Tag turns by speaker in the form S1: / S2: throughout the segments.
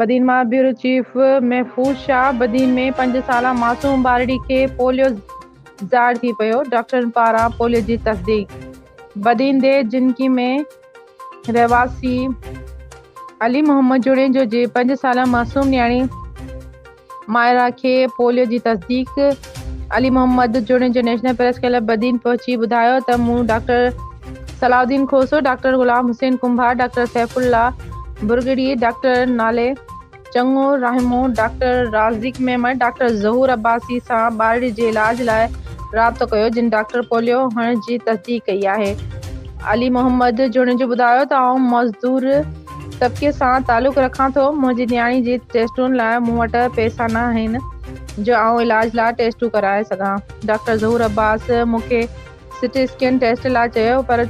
S1: بدين مان bureau chief محفوظ شاهه، بدين ۾ پنج سالا معصوم ٻارڙي کي پوليو ظاهر ٿي پيو، ڊاڪٽرن پاران پوليو جي تصديق. بدين ديھ جنڪي ۾ رهواسي علي محمد جوڻيجو جي پنج سالا معصوم نياڻي مائرا کي پوليو جي تصديق. Ali Muhammad Junejo national press club Badin پهچي ٻڌايو ته مون doctor Salahuddin Khoso, doctor Ghulam Hussain Kumbhar, doctor Saifullah Bhurgri, doctor نالي چڱو راهمو، ڊاڪٽر رازق ميمڻ، ڊاڪٽر ظهور عباسي سان ٻارڙي جي علاج لاء رابطو ڪيو جن ڊاڪٽر پوليو هئڻ جي تصديق ڪئي آهي. علي محمد جوڻيجو ٻڌايو ته آئون مزدور طبقي سان تعلق رکان ٿو، منهنجي نياڻي جي ٽيسٽن لاء مون وٽ پئسا نه آهن جو آئون علاج لاء ٽيسٽون ڪرائي سگهان، ڊاڪٽر ظهور عباس مون کي سٽي اسڪين ٽيسٽ لاء چيو پر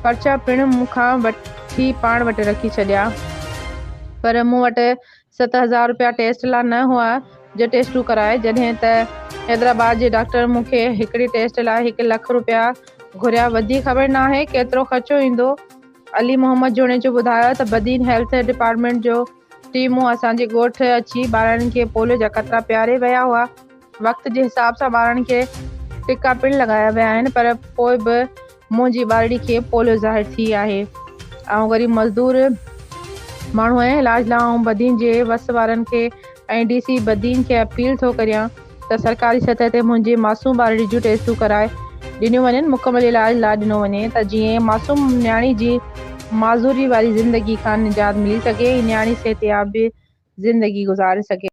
S1: پرچا پڻ مون کان وٺي پاڻ وٽ رکي ڇڏيا پر مون وٽ 7000 روپيا ٽيسٽ لاء نه هئا جو ٽيسٽون ڪرائي جڏهن ته حيدرآباد جي ڊاڪٽر مون کي هڪڙي ٽيسٽ لاء هڪ لک روپيا گهريا وڌيڪ خبر ناهي ڪيترو خرچو ايندو علي محمد جوڻيجو ٻڌايو ته بدين هيلٿ ڊپارٽمينٽ جو ٽيمون اسان جي ڳوٺ اچي ٻارڙن کي پوليو جا قطرا پياري ويا هئا وقت جي حساب سان ٻارڙن کي ٽڪا پڻ لڳايا ويا آهن پر پوء به منهنجي ٻارڙي کي پوليو ظاهر ٿي آهي. آئون غريب مزدور ماڻهو آهيان علاج لاء آئون بدين جي وس وارن کي ۽ ڊي سي بدين کي اپيل ٿو ڪريان ته سرڪاري سطح تي منهنجي معصوم ٻارڙي جون ٽيسٽون ڪرائي ڏنيون وڃن مڪمل علاج لاء ڏنو وڃي ته جيئن معصوم نياڻي جي معذوري واري زندگي کان نجات ملي سگهي ۽ نياڻي صحتياب زندگي گذاري سگهي.